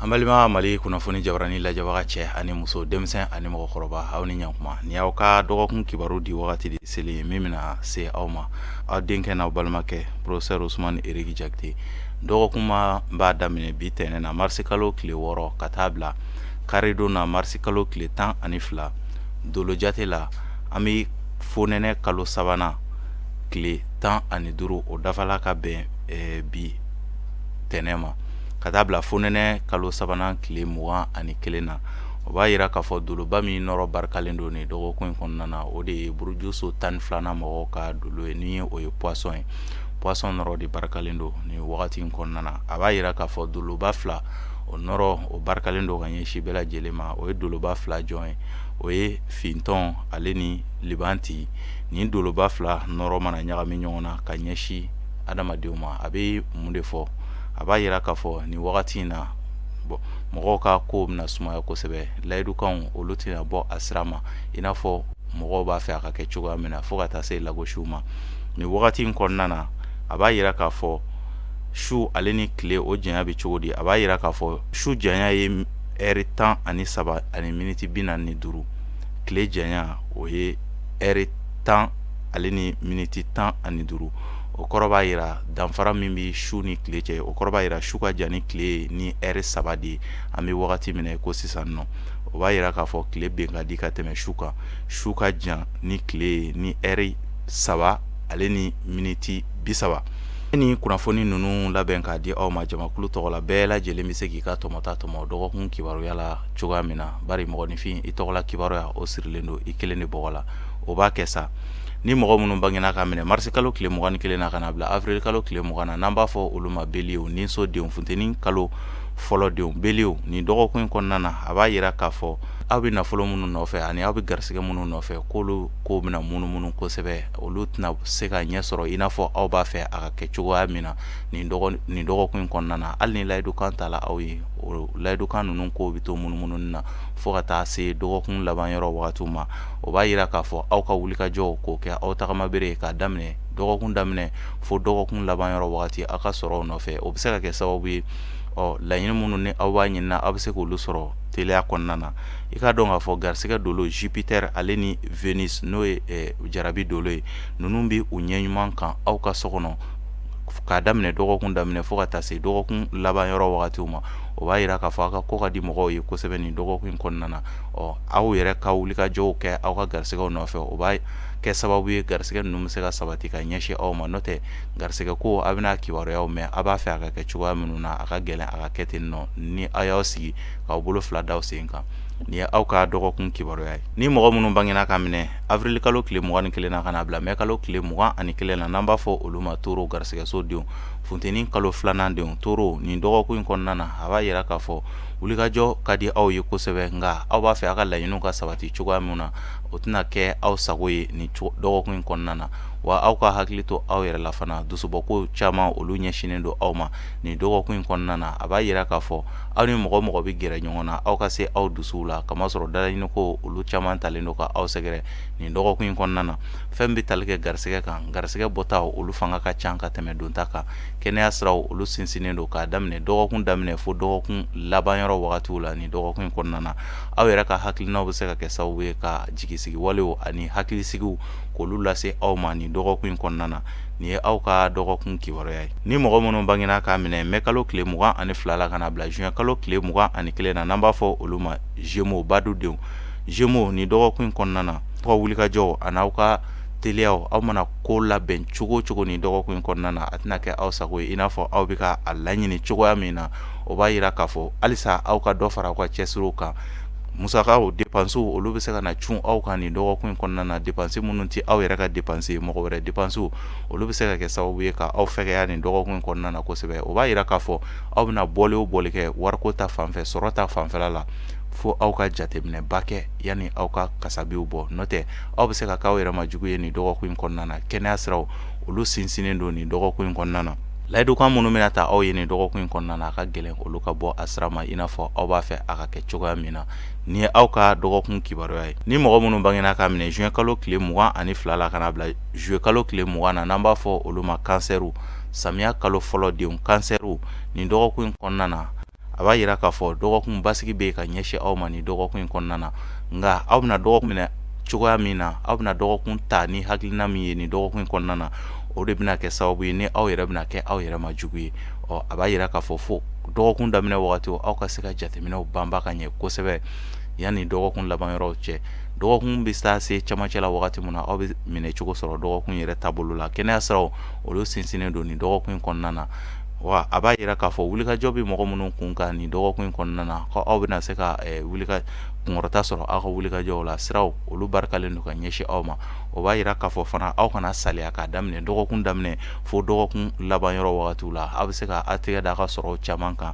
An balima Mali kunnafoni jabarani lajɛbaga cɛ ani muso, denmisɛn ani mɔgɔkɔrɔba, aw ni ɲankuma. Ni aw ka dɔgɔkun kibaru di wagati de selen ye min bɛna se aw ma, aw denkɛ n'aw balimakɛ professeur Ousmane Eric Diakité. Dɔgɔkun ma b'a daminɛ bi tɛnɛn na, marisi kalo tile 6, ka taa bila karidon na, marisi kalo tile 12. Dolo jate la, an bɛ fonɛnɛ kalo sabanan tile 15, o dafala ka bɛn bi tɛnɛn ma, ka taa bila fonɛnɛ kalo sabanan tile 21 na. O b'a yira k'a fɔ doloba min nɔrɔ barikalen don nin dɔgɔkun in kɔnɔna na, o de ye burujuso 12nan mɔgɔw ka dolo ye, ni o ye poisson ye. Poisson nɔrɔ de barikalen don nin wagati in kɔnɔna na. A b'a yira k'a fɔ doloba fila, o nɔrɔ o barikalen don ka ɲɛsin bɛɛ lajɛlen ma. O ye doloba fila jɔn ye? O ye fintɔn ale ni libanti. Nin doloba fila nɔrɔ mana ɲagami ɲɔgɔn na ka ɲɛsin adamadenw ma, a bɛ mun de fɔ? A b'a yira k'a fɔ nin wagati in na, bon, mɔgɔw ka kow bɛna sumaya kosɛbɛ. Layidukanw, olu tɛna bɔ a sira ma i n'a fɔ mɔgɔw b'a fɛ a ka kɛ cogoya min na, fo ka taa se lagosiw ma. Nin wagati in kɔnɔna na, a b'a yira k'a fɔ su ale ni tile, o janya bɛ cogo di? A b'a yira k'a fɔ su janya ye ɛri 13 ani miniti 45, tile janya o ye ɛri 10 ale ni miniti 15. O kɔrɔ b'a yira danfara min bɛ su ni tile cɛ, o kɔrɔ b'a yira su ka jan ni tile ye ni ɛri 3 de ye. An bɛ wagati min na ko sisan nɔ, o b'a yira k'a fɔ tile ben ka di ka tɛmɛ su kan. Su ka jan ni tile ye ni ɛri 3 ale ni miniti 30. Ni kunnafoni ninnu labɛn k'a di aw ma jamakulu tɔgɔ la, bɛɛ lajɛlen bɛ se k'i ka tɔmɔta tɔmɔ dɔgɔkun kibaruya la cogoya min na, bari mɔgɔninfin, i tɔgɔla kibaruya, o sirilen don i kelen de bɔgɔ la. O b'a kɛ sa ni mɔgɔ minnu bangena ka minɛ marisi kalo tile 21 na ka na bila avril kalo tile 20 na, n'an b'a fɔ olu ma bélier, ninso denw, funteni kalo fɔlɔ denw, bélier, nin dɔgɔkun in kɔnɔna na, a b'a yira k'a fɔ aw bɛ nafolo minnu nɔfɛ ani aw bɛ garisɛgɛ minnu nɔfɛ, k'olu kow bɛna munumunu kosɛbɛ. Olu tɛna se ka ɲɛ sɔrɔ i n'a fɔ aw b'a fɛ a ka kɛ cogoya min na nin dɔgɔkun in kɔnɔna na. Hali ni layidukan tala aw ye, o layidukan ninnu kow bɛ to munumunu na fo ka taa se dɔgɔkun laban yɔrɔ wagatiw ma. O b'a yira k'a fɔ aw ka wulikajɔw k'o kɛ aw tagamabere ye k'a daminɛ dɔgɔkun daminɛ fo dɔgɔkun laban yɔrɔ wagati aw ka sɔrɔw nɔfɛ. O bɛ se ka kɛ sababu ye, ɔ, laɲini minnu ni aw b'a ɲini na, aw bɛ se k'olu sɔrɔ teliya kɔnɔna na. I k'a dɔn k'a fɔ garisɛgɛ dolo Jupiter ale ni Venus, n'o ye jarabi dolo ye, ninnu bɛ u ɲɛ ɲuman kan aw ka so kɔnɔ k'a daminɛ dɔgɔkun daminɛ fo ka taa se dɔgɔkun laban yɔrɔ wagatiw ma. O b'a yira k'a fɔ aw ka ko ka di mɔgɔw ye kosɛbɛ nin dɔgɔkun in kɔnɔna na. Ɔ, aw yɛrɛ ka wulikajɔw kɛ aw ka garisɛgɛw nɔfɛ, o b'a kɛ sababu ye garisɛgɛ ninnu bɛ se ka sabati ka ɲɛsin aw ma. N'o tɛ, garisɛgɛ ko, a bɛna kibaruyaw mɛn, a b'a fɛ a ka kɛ cogoya minnu na, a ka gɛlɛn a ka kɛ ten nɔ ni aw y'aw sigi k'aw bolo fila da aw sen kan. Nin ye aw ka dɔgɔkun kibaruya ye. Ni mɔgɔ minnu bangena ka minɛ avril kalo tile 21 na ka na bila mɛ kalo tile 21 na, n'an b'a fɔ olu ma taureau, garisɛgɛso denw, funteni kalo filanan denw, taureau, nin dɔgɔkun in kɔnɔna na, a b'a yira k'a fɔ wulikajɔ ka di aw ye kosɛbɛ, nka aw b'a fɛ aw ka laɲiniw ka sabati cogoya min na, o tɛna kɛ aw sago ye nin dɔgɔkun in kɔnɔna na. Wa aw ka hakili to aw yɛrɛ la fana, dusubɔko caman, olu ɲɛsinnen don aw ma nin dɔgɔkun in kɔnɔna na. A b'a yira k'a fɔ aw ni mɔgɔ mɔgɔ bɛ gɛrɛ ɲɔgɔn na, aw ka se aw dusuw la, kamasɔrɔ dalaɲini ko, olu caman talen don ka aw sɛgɛrɛ nin dɔgɔkun in kɔnɔna na. Fɛn bɛ tali kɛ garisɛgɛ kan, garisɛgɛ bɔta, olu fanga ka ca ka tɛmɛ donta kan. Kɛnɛya siraw, olu sinsinnen don k'a daminɛ dɔgɔkun daminɛ fo dɔgɔkun laban yɔrɔ wagatiw la nin dɔgɔkun in kɔnɔna na. Aw yɛrɛ ka hakilinaw bɛ se ka kɛ sababu ye ka jigisigi walew ani hakilisigiw k'olu lase aw ma nin dɔgɔkun in kɔnɔna na. Nin ye aw ka dɔgɔkun kibaruya ye. Ni mɔgɔ minnu bangena k'a minɛ mɛ kalo tile 22 la ka na bila juin kalo tile 21 na, n'an b'a fɔ olu ma Gémeaux, badu denw, Gémeaux, nin dɔgɔkun in kɔnɔna na, aw ka wulikajɔw ani aw ka teliyaw, aw mana ko labɛn cogo o cogo nin dɔgɔkun in kɔnɔna na, a tɛna kɛ aw sago ye i n'a fɔ aw bɛ ka a laɲini cogoya min na. O b'a yira k'a fɔ halisa aw ka dɔ fara aw ka cɛsiriw kan. Musakaw, dépenses, olu bɛ se ka na cun aw kan nin dɔgɔkun in kɔnɔna na. Dépense minnu tɛ aw yɛrɛ ka dépense ye, mɔgɔ wɛrɛ dépenses, olu bɛ se ka kɛ sababu ye ka aw fɛgɛya nin dɔgɔkun in kɔnɔna na kosɛbɛ. O b'a yira k'a fɔ aw bɛna bɔli o bɔli kɛ wariko ta fanfɛ, sɔrɔ ta fanfɛla la, fo aw ka jateminɛba kɛ yanni aw ka kasabiw bɔ. N'o tɛ, aw bɛ se ka k'aw yɛrɛ ma jugu ye nin dɔgɔkun in kɔnɔna na. Kɛnɛya siraw, olu sinsinnen don nin dɔgɔkun in kɔnɔna na. Layidukan minnu bɛna ta aw ye nin dɔgɔkun in kɔnɔna na, a ka gɛlɛn olu ka bɔ a sira ma i n'a fɔ aw b'a fɛ a ka kɛ cogoya min na. Nin ye aw ka dɔgɔkun kibaruya ye. Ni mɔgɔ minnu bangena k'a minɛ juin kalo tile 22 la ka na bila juillet kalo tile 20 na, n'an b'a fɔ olu ma kansɛriw, samiya kalo fɔlɔ denw, kansɛriw, nin dɔgɔkun in kɔnɔna na, A b'a jira k'a fɔ dɔgɔkun basigi bɛ yen ka ɲɛsin aw ma nin dɔgɔkun in kɔnɔna na. Nka aw bɛna dɔgɔkun minɛ cogoya min na, aw bɛna dɔgɔkun ta ni hakilina min ye nin dɔgɔkun in kɔnɔna na, o de bɛna kɛ sababu ye ni aw yɛrɛ bɛna kɛ aw yɛrɛ ma jugu ye. Ɔ, a b'a jira k'a fɔ fo dɔgɔkun daminɛ wagati aw ka se ka jateminɛw banba ka ɲɛ kosɛbɛ yanni dɔgɔkun laban yɔrɔw cɛ. Dɔgɔkun bɛ taa se camancɛ la wagati min na, aw bɛ minɛcogo sɔrɔ dɔgɔkun yɛrɛ taabolo la. Kɛnɛya siraw, olu sinsinnen don nin dɔgɔkun in kɔnɔna na. Wa a b'a jira k'a fɔ wulikajɔ bɛ mɔgɔ minnu kun kan nin dɔgɔkun in kɔnɔna na, ko aw bɛna se ka wuli kunkɔrɔta sɔrɔ aw ka wulikajɔw la. Siraw, olu barikalen don ka ɲɛsin aw ma. O b'a jira k'a fɔ fana aw kana saliya k'a daminɛ dɔgɔkun daminɛ fo dɔgɔkun laban yɔrɔ wagatiw la. Aw bɛ se ka aw tɛgɛ da aw ka sɔrɔw caman kan,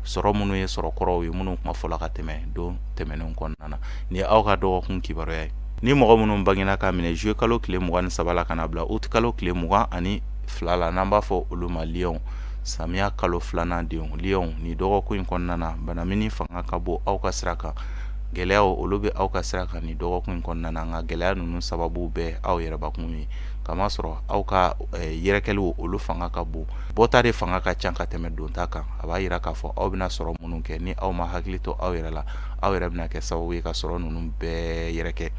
sɔrɔ minnu ye sɔrɔ kɔrɔw ye, minnu kuma fɔla ka tɛmɛ don tɛmɛnenw kɔnɔna na. Nin ye aw ka dɔgɔkun kibaruya ye. Ni mɔgɔ minnu bangena k'a minɛ juillet kalo tile 23 la ka na bila août kalo tile 22 la, n'an b'a fɔ olu ma lionw, samiya kalo filanan denw, lionw, nin dɔgɔkun in kɔnɔna na, banamini fanga ka bon aw ka sira kan. Gɛlɛyaw, olu bɛ aw ka sira kan nin dɔgɔkun in kɔnɔna na. Nka gɛlɛya ninnu sababu bɛɛ aw yɛrɛbakun ye, kamasɔrɔ aw ka yɛrɛkɛliw, olu fanga ka bon. Bɔta de fanga ka ca ka tɛmɛ donta kan. A b'a jira k'a fɔ aw bɛna sɔrɔ minnu kɛ, ni aw ma hakili to aw yɛrɛ la, aw yɛrɛ bɛna kɛ sababu ye ka sɔrɔ ninnu bɛɛ yɛrɛkɛ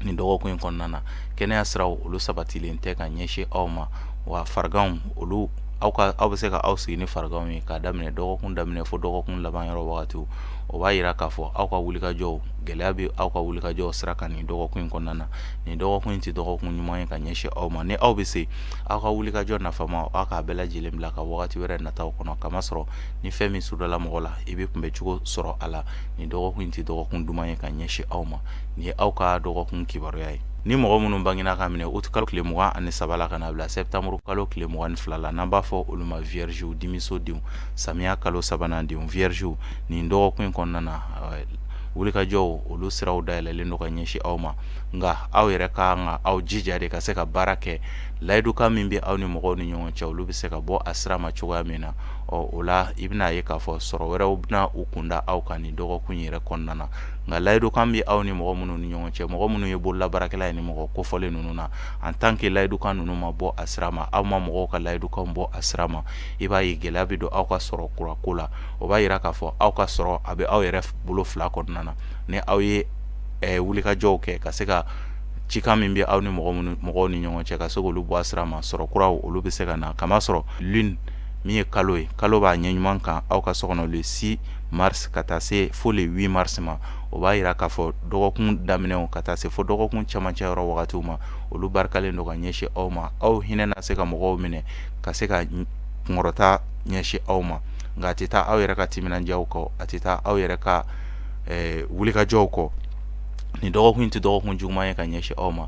nin dɔgɔkun in kɔnɔna na. Kɛnɛya siraw, olu sabatilen tɛ ka ɲɛsin aw ma. Wa fariganw, olu aw ka aw bɛ se ka aw sigi ni fariganw ye k'a daminɛ dɔgɔkun daminɛ fo dɔgɔkun laban yɔrɔ wagatiw. O b'a jira k'a fɔ aw ka wulikajɔw, gɛlɛya bɛ aw ka wulikajɔw sira kan nin dɔgɔkun in kɔnɔna na. Nin dɔgɔkun in tɛ dɔgɔkun ɲuman ye ka ɲɛsin aw ma. Ni aw bɛ se aw ka wulikajɔ nafama, aw k'a bɛɛ lajɛlen bila ka wagati wɛrɛ nataw kɔnɔ, kamasɔrɔ ni fɛn min sudala mɔgɔ la, i bɛ kunbɛcogo sɔrɔ a la. Nin dɔgɔkun in tɛ dɔgɔkun duman ye ka ɲɛsin aw ma. Nin ye aw ka dɔgɔkun kibaruya ye. Ni mɔgɔ minnu bangena k'a minɛ août kalo tile 23 la ka na bila septembre kalo tile 22 la, n'an b'a fɔ olu ma viergew, dimisodenw, samiya kalo sabanan denw, viergew, nin dɔgɔkun in kɔnɔna na, wulikajɔw, olu siraw dayɛlɛlen don ka ɲɛsin aw ma. Nka aw yɛrɛ ka kan ka aw jija de ka se ka baara kɛ. Layidukan min bɛ aw ni mɔgɔw ni ɲɔgɔn cɛ, olu bɛ se ka bɔ a sira ma cogoya min na. Ɔ, o la i bɛna ye k'a fɔ sɔrɔ wɛrɛw bɛna u kunda aw kan nin dɔgɔkun yɛrɛ kɔnɔna na. Nka layidukan bɛ aw ni mɔgɔ minnu ni ɲɔgɔn cɛ, mɔgɔ minnu ye bololabaarakɛla ye ni mɔgɔ kofɔlen ninnu na, en tant que layidukan ninnu ma bɔ a sira ma, aw ma mɔgɔw ka layidukan bɔ a sira ma, i b'a ye gɛlɛya bɛ don aw ka sɔrɔ kura ko la. O b'a jira k'a fɔ aw ka sɔrɔ a bɛ aw yɛrɛ bolo fila kɔnɔna na. Ni aw ye wulikajɔw kɛ ka se ka cikan min bɛ aw ni mɔgɔw ni ɲɔgɔn cɛ, ka se k'olu bɔ a sira ma, sɔrɔ kuraw, olu bɛ se ka na, kamasɔrɔ lune min ye kalo ye, kalo b'a ɲɛ ɲuman kan aw ka so kɔnɔ le 6 mars ka taa se fo le 8 mars ma. O b'a jira k'a fɔ dɔgɔkun daminɛw ka taa se fo dɔgɔkun camancɛ yɔrɔ wagatiw ma, olu barikalen don ka ɲɛsin aw ma. Aw hinɛ na se ka mɔgɔw minɛ ka se ka kunkɔrɔta ɲɛsin aw ma. Nka a tɛ taa aw yɛrɛ ka timinandiyaw kɔ, a tɛ taa aw yɛrɛ ka wulikajɔw kɔ. Nin dɔgɔkun in tɛ dɔgɔkun juguman ye ka ɲɛsin aw ma.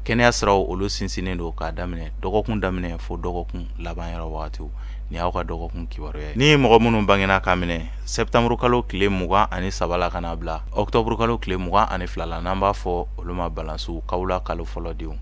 Kɛnɛya siraw, olu sinsinnen don k'a daminɛ dɔgɔkun daminɛ fo dɔgɔkun laban yɔrɔ wagatiw. Nin y'aw ka dɔgɔkun kibaruya ye. Ni mɔgɔ minnu bangena k'a minɛ septembre kalo tile 23 la ka na bila octobre kalo tile 22 la, n'an b'a fɔ olu ma balansiw, kawula kalo fɔlɔ denw,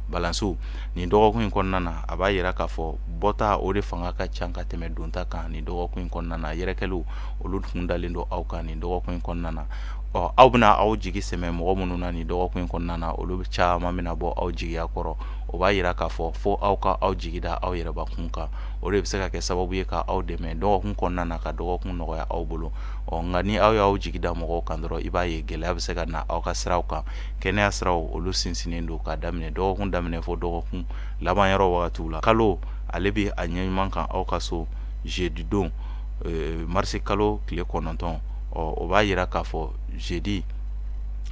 balansiw, nin dɔgɔkun in kɔnɔna na, a b'a jira k'a fɔ bɔta, o de fanga ka ca ka tɛmɛ donta kan nin dɔgɔkun in kɔnɔna na. Yɛrɛkɛliw, olu kun dalen don aw kan nin dɔgɔkun in kɔnɔna na. Ɔ, aw bɛna aw jigi sɛmɛ mɔgɔ minnu na nin dɔgɔkun in kɔnɔna na, olu caman bɛna bɔ aw jigiya kɔrɔ. O b'a jira k'a fɔ fo aw ka aw jigi da aw yɛrɛbakun kan. O de bɛ se ka kɛ sababu ye ka aw dɛmɛ dɔgɔkun kɔnɔna na, ka dɔgɔkun nɔgɔya aw bolo. Ɔ, nka ni aw y'aw jigi da mɔgɔw kan dɔrɔn, i b'a ye gɛlɛya bɛ se ka na aw ka siraw kan. Kɛnɛya siraw, olu sinsinnen don k'a daminɛ dɔgɔkun daminɛ fo dɔgɔkun laban yɔrɔ wagatiw la. Kalo, ale bɛ a ɲɛ ɲuman kan aw ka so jeudi don, marisi kalo tile 9. Ɔ, o b'a jira k'a fɔ jeudi,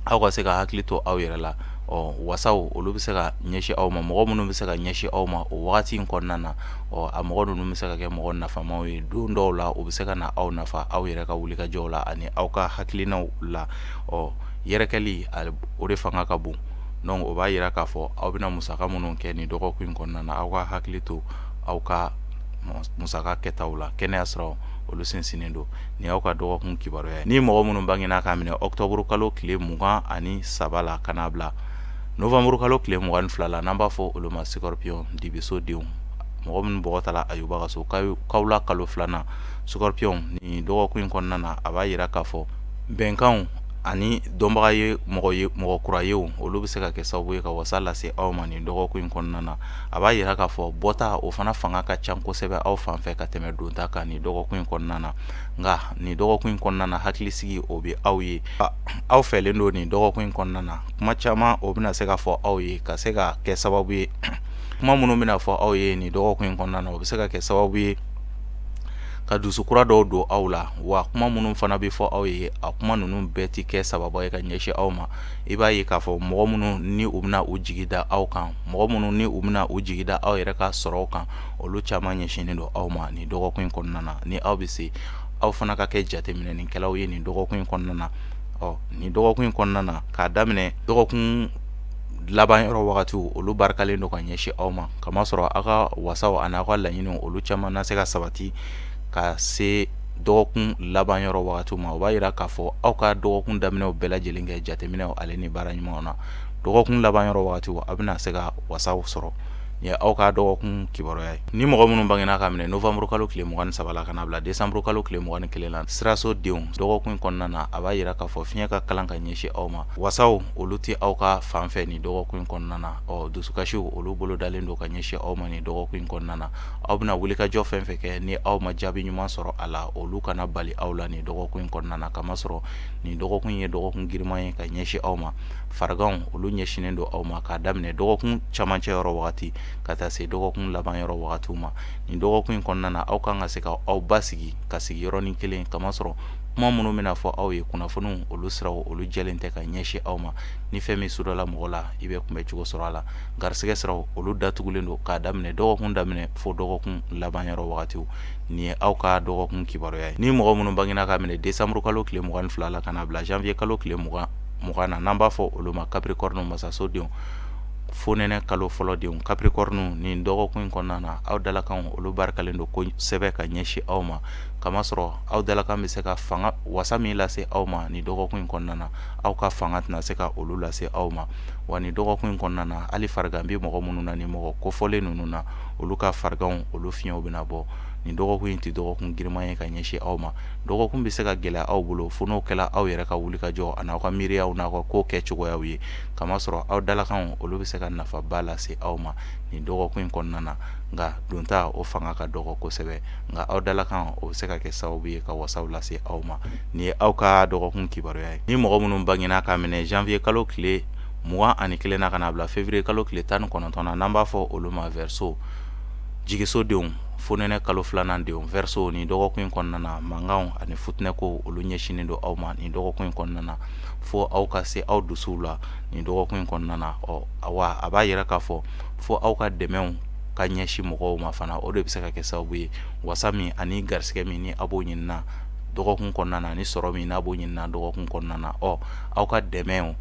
aw ka se ka hakili to aw yɛrɛ la. Ɔ, wasaw, olu bɛ se ka ɲɛsin aw ma. Mɔgɔ minnu bɛ se ka ɲɛsin aw ma o wagati in kɔnɔna na, ɔ, a mɔgɔ ninnu bɛ se ka kɛ mɔgɔ nafamaw ye don dɔw la. U bɛ se ka na aw nafa aw yɛrɛ ka wulikajɔw la ani aw ka hakilinaw la. Ɔ, yɛrɛkɛli, o de fanga ka bon. Donc o b'a jira k'a fɔ aw bɛna musaka minnu kɛ nin dɔgɔkun in kɔnɔna na, aw ka hakili to aw ka musaka kɛtaw la. Kɛnɛya siraw, olu sinsinnen don. Nin y'aw ka dɔgɔkun kibaruya ye. Ni mɔgɔ minnu bangena k'a minɛ octobre kalo tile 23 la ka n'a bila novembre kalo tile 22 la, n'an b'a fɔ olu ma scorpion, dibiso denw, mɔgɔ minnu bɔgɔ tala Ayuba ka so, kawula kalo filanan, scorpion, nin dɔgɔkun in kɔnɔna na, a b'a jira k'a fɔ bɛnkanw Ani dɔnbaga ye mɔgɔ ye mɔgɔ kura ye olu bɛ se ka kɛ sababu ye ka wasa lase aw ma nin dɔgɔkun in kɔnɔna na. A b'a jira k'a fɔ bɔta o fana fanga ka ca kosɛbɛ aw fan fɛ ka tɛmɛ donta kan nin dɔgɔkun in kɔnɔna na. Nka nin dɔgɔkun in kɔnɔna na hakilisigi o bɛ aw ye. Aw fɛlen don nin dɔgɔkun in kɔnɔna na. Kuma caman o bɛna se ka fɔ aw ye ka se ka kɛ sababu ye kuma minnu bɛna fɔ aw ye nin dɔgɔkun in kɔnɔna na o bɛ se ka kɛ sababu ye ka dusu kura dɔw don aw la. Wa kuma minnu fana bɛ fɔ aw ye, a kuma ninnu bɛɛ tɛ kɛ sababu ye ka ɲɛsin aw ma. I b'a ye k'a fɔ mɔgɔ minnu ni u bɛna u jigi da aw kan, mɔgɔ minnu ni u bɛna u jigi da aw yɛrɛ ka sɔrɔw kan, olu caman ɲɛsinnen don aw ma nin dɔgɔkun in kɔnɔna na. Ni aw bɛ se, aw fana ka kɛ jateminɛnikɛlaw ye nin dɔgɔkun in kɔnɔna na. Ɔ nin dɔgɔkun in kɔnɔna na, k'a daminɛ dɔgɔkun laban yɔrɔ wagatiw, olu barikalen don ka ɲɛsin aw ma, kamasɔrɔ aw ka wasaw ani aw ka laɲiniw, olu caman na se ka sabati ka se dɔgɔkun laban yɔrɔ wagatiw ma. O b'a jira k'a fɔ aw ka dɔgɔkun daminɛw bɛɛ lajɛlen kɛ jateminɛw ale ni baara ɲumanw na. Dɔgɔkun laban yɔrɔ wagatiw, aw bɛna se ka wasaw sɔrɔ. Nin ye aw ka dɔgɔkun kibaruya ye. Ni mɔgɔ minnu bangena ka minɛ novembre kalo tile 23 la ka na bila décembre kalo tile 21 la, siraso denw, dɔgɔkun in kɔnɔna na, a b'a jira k'a fɔ fiɲɛ ka kalan ka ɲɛsin aw ma. Wasaw olu tɛ aw ka fan fɛ nin dɔgɔkun in kɔnɔna na. Ɔ dusukasiw olu bolo dalen don ka ɲɛsin aw ma nin dɔgɔkun in kɔnɔna na. Aw bɛna wulikajɔ fɛn fɛn kɛ, ni aw ma jaabi ɲuman sɔrɔ a la, olu kana bali aw la nin dɔgɔkun in kɔnɔna na, kamasɔrɔ nin dɔgɔkun ye dɔgɔkun giriman ye ka ɲɛsin aw ma. Fariganw olu ɲɛsinnen don aw ma k'a daminɛ dɔgɔkun camancɛ yɔrɔ wagati ka taa se dɔgɔkun laban yɔrɔ wagatiw ma. Nin dɔgɔkun in kɔnɔna na, aw kan ka se ka aw basigi ka sigi yɔrɔnin kelen, kamasɔrɔ kuma minnu bɛna fɔ aw ye, kunnafoniw olu siraw olu jɛlen tɛ ka ɲɛsin aw ma. Ni fɛn min sudala mɔgɔ la, i bɛ kunbɛ cogo sɔrɔ a la. Garisɛgɛ siraw olu datugulen don k'a daminɛ dɔgɔkun daminɛ fo dɔgɔkun laban yɔrɔ wagatiw. Nin ye aw ka dɔgɔkun kibaruya ye. Ni mɔgɔ minnu bangena ka minɛ décembre kalo tile 22 la ka na bila janvier kalo tile 20 na, n'an b'a fɔ olu ma Capricorne masaso denw, fonɛnɛ kalo fɔlɔ denw, Capricorne, nin dɔgɔkun in kɔnɔna na, aw dalakanw olu barikalen don kosɛbɛ ka ɲɛsin aw ma, kamasɔrɔ aw dalakan bɛ se ka fanga wasa min lase aw ma nin dɔgɔkun in kɔnɔna na, aw ka fanga tɛna se ka olu lase aw ma. Wa nin dɔgɔkun in kɔnɔna na, hali farigan bɛ mɔgɔ minnu na, ni mɔgɔ kofɔlen ninnu na, olu ka fariganw olu fiɲɛw bɛna bɔ. Nin dɔgɔkun in tɛ dɔgɔkun giriman ye ka ɲɛsin aw ma. Dɔgɔkun bɛ se ka gɛlɛya aw bolo fo n'o kɛra aw yɛrɛ ka wulikajɔ ani aw ka miiriyaw n'aw ka ko kɛ cogoyaw ye, kamasɔrɔ aw dalakanw olu bɛ se ka nafaba lase aw ma nin dɔgɔkun in kɔnɔna na. Nka donta o fanga ka dɔgɔ kosɛbɛ, nka aw dalakan o bɛ se ka kɛ sababu ye ka wasaw lase aw ma. Nin ye aw ka dɔgɔkun kibaruya ye. Ni mɔgɔ minnu bangena k'a minɛ janvier kalo tile 21 na ka na bila février kalo tile 19 na, n'an b'a fɔ olu ma Verseau jigiso denw, fonɛnɛ kalo filanan denw, Verseau, nin dɔgɔkun in kɔnɔna na, mankanw ani futinɛkow olu ɲɛsinnen don aw ma nin dɔgɔkun in kɔnɔna na, fo aw ka se aw dusuw la nin dɔgɔkun in kɔnɔna na. Ɔ wa a b'a yira k'a fɔ fo aw ka dɛmɛw ka ɲɛsin mɔgɔw ma fana, o de bɛ se ka kɛ sababu ye wasa min ani garisɛgɛ min ni aw b'o ɲinina dɔgɔkun kɔnɔna na, ni sɔrɔ min n'a b'o ɲinina dɔgɔkun kɔnɔna na, ɔ aw ka dɛmɛw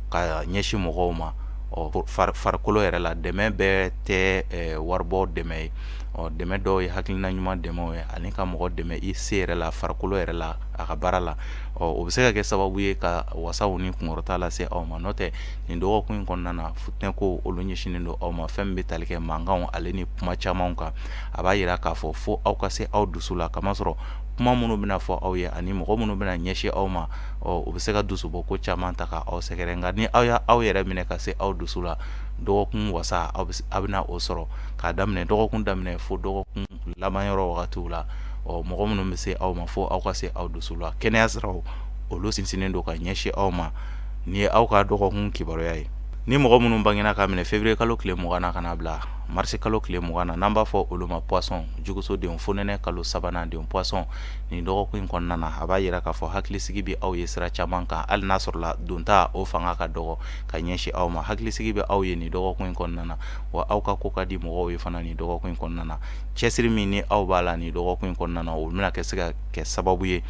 ka ɲɛsin mɔgɔw ma. Ɔ farikolo yɛrɛ la, dɛmɛ bɛɛ tɛ waribɔ dɛmɛ ye. Ɔ dɛmɛ dɔw ye hakilina ɲuman dɛmɛw ye, ani ka mɔgɔ dɛmɛ i se yɛrɛ la, farikolo yɛrɛ la, a ka baara la. Ɔ o bɛ se ka kɛ sababu ye ka wasaw ni kunkɔrɔta lase aw ma. N'o tɛ, nin dɔgɔkun in kɔnɔna na, futinɛko olu ɲɛsinnen don aw ma, fɛn min bɛ tali kɛ mankanw ale ni kuma camanw kan. A b'a yira k'a fɔ fo aw ka se aw dusu la, kamasɔrɔ kuma minnu bɛna fɔ aw ye ani mɔgɔ minnu bɛna ɲɛsin aw ma, ɔ u bɛ se ka dusubɔ ko caman ta ka aw sɛgɛrɛ. Nka ni aw y'aw yɛrɛ minɛ ka se aw dusu la, dɔgɔkun wasa aw bɛna o sɔrɔ k'a daminɛ dɔgɔkun daminɛ fo dɔgɔkun laban yɔrɔ wagatiw la. Ɔ mɔgɔ minnu bɛ se aw ma, fo aw ka se aw dusu la. Kɛnɛya siraw olu sinsinnen don ka ɲɛsin aw ma. Nin ye aw ka dɔgɔkun kibaruya ye. Ni mɔgɔ minnu bangena k'a minɛ février kalo tile 20 na ka na bila mars kalo tile 20 na, n'an b'a fɔ olu ma poisson juguso denw, fonɛnɛ kalo sabanan denw, poisson, nin dɔgɔkun in kɔnɔna na, a b'a yira k'a fɔ hakilisigi bɛ aw ye sira caman kan, hali n'a sɔrɔla donta o fanga ka dɔgɔ ka ɲɛsin aw ma. Hakilisigi bɛ aw ye nin dɔgɔkun in kɔnɔna na, wa aw ka ko ka di mɔgɔw ye fana nin dɔgɔkun in kɔnɔna na. Cɛsiri min ni aw b'a la nin dɔgɔkun in kɔnɔna na, o bɛna kɛ se ka kɛ sababu ye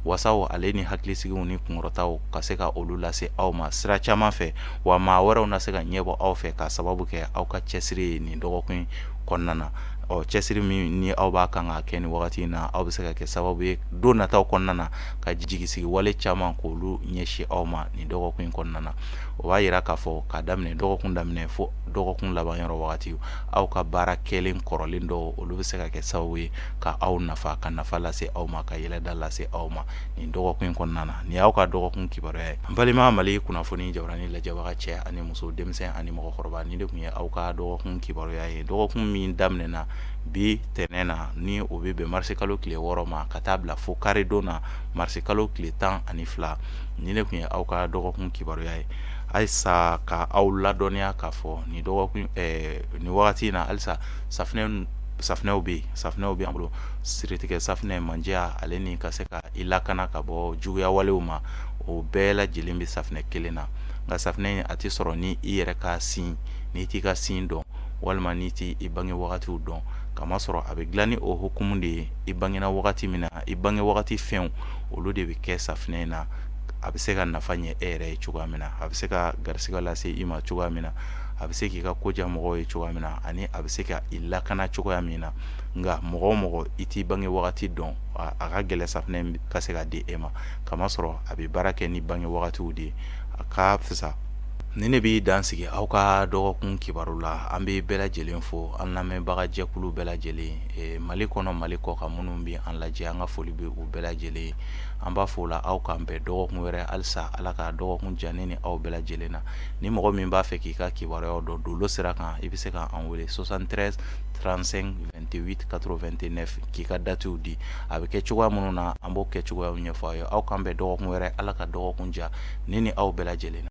wasaw ale ni hakilisigiw ni kunkɔrɔtaw ka se ka olu lase aw ma sira caman fɛ, wa maa wɛrɛw na se ka ɲɛbɔ aw fɛ k'a sababu kɛ aw ka cɛsiri ye nin dɔgɔkun in kɔnɔna na. Ɔ cɛsiri min ni aw b'a kan ka kɛ nin wagati in na, aw bɛ se ka kɛ sababu ye don nataw kɔnɔna na ka jigisigi wale caman k'olu ɲɛsin aw ma nin dɔgɔkun in kɔnɔna na. O b'a yira k'a fɔ k'a daminɛ dɔgɔkun daminɛ fo dɔgɔkun laban yɔrɔ wagati, aw ka baara kɛlen kɔrɔlen dɔw, olu bɛ se ka kɛ sababu ye ka aw nafa, ka nafa lase aw ma, ka yɛlɛda lase aw ma nin dɔgɔkun in kɔnɔna na. Nin y'aw ka dɔgɔkun kibaruya ye. N balima Mali kunnafoni jabarani lajɛbaga cɛ ani muso, denmisɛn ani mɔgɔkɔrɔba, nin de tun ye aw ka dɔgɔkun kibaruya ye. Dɔgɔkun min daminɛna bi tɛnɛn na, ni o bɛ bɛn marisikalo tile 6 ma ka taa bila fo karidon na marisikalo tile 12, nin de tun ye aw ka dɔgɔkun kibaruya ye. Halisa ka aw ladɔnniya k'a fɔ nin dɔgɔkun nin wagati in na, halisa safunɛw bɛ yen, safunɛw bɛ an bolo, siritigɛ safunɛ, mandiya, ale ni ka se ka i lakana ka bɔ juguya walew ma, o bɛɛ lajɛlen bɛ safunɛ kelen na. Nka safunɛ in a tɛ sɔrɔ ni i yɛrɛ ka signe, n'i t'i ka signe dɔn walima n'i t'i i bange wagatiw dɔn, kamasɔrɔ a bɛ dilan ni o hukumu de ye. I bangena wagati min na, i bange wagati fɛnw, olu de bɛ kɛ safunɛ in na. A bɛ se ka nafa ɲɛ e yɛrɛ ye cogoya min na, a bɛ se ka garisigɛ lase i ma cogoya min na, a bɛ se k'i ka ko diya mɔgɔw ye cogoya min na, ani a bɛ se ka i lakana cogoya min na. Nka mɔgɔ o mɔgɔ i t'i bange wagati dɔn, a ka gɛlɛn safunɛ ka se ka di e ma, kamasɔrɔ a bɛ baara kɛ ni bange wagatiw de ye. A ka fisa ni ne b'i dan sigi aw ka dɔgɔkun kibaru la. An bɛ bɛɛ lajɛlen fo, an lamɛnbagajɛkulu bɛɛ lajɛlen, Mali kɔnɔ, Mali kɔkan, minnu bɛ an lajɛ, an ka foli bɛ u bɛɛ lajɛlen. An b'a fɔ o la aw k'an bɛn dɔgɔkun wɛrɛ. Halisa Ala ka dɔgɔkun diya ne ni aw bɛɛ lajɛlen na. Ni mɔgɔ min b'a fɛ k'i ka kibaruyaw dɔn dolo sira kan, i bɛ se k'an wele 73 35 28 89 k'i ka datiw di. A bɛ kɛ cogoya minnu na, an b'o kɛ cogoyaw ɲɛfɔ aw ye. Aw k'an bɛn dɔgɔkun wɛrɛ. Ala ka dɔgɔkun diya ne ni aw bɛɛ lajɛlen na.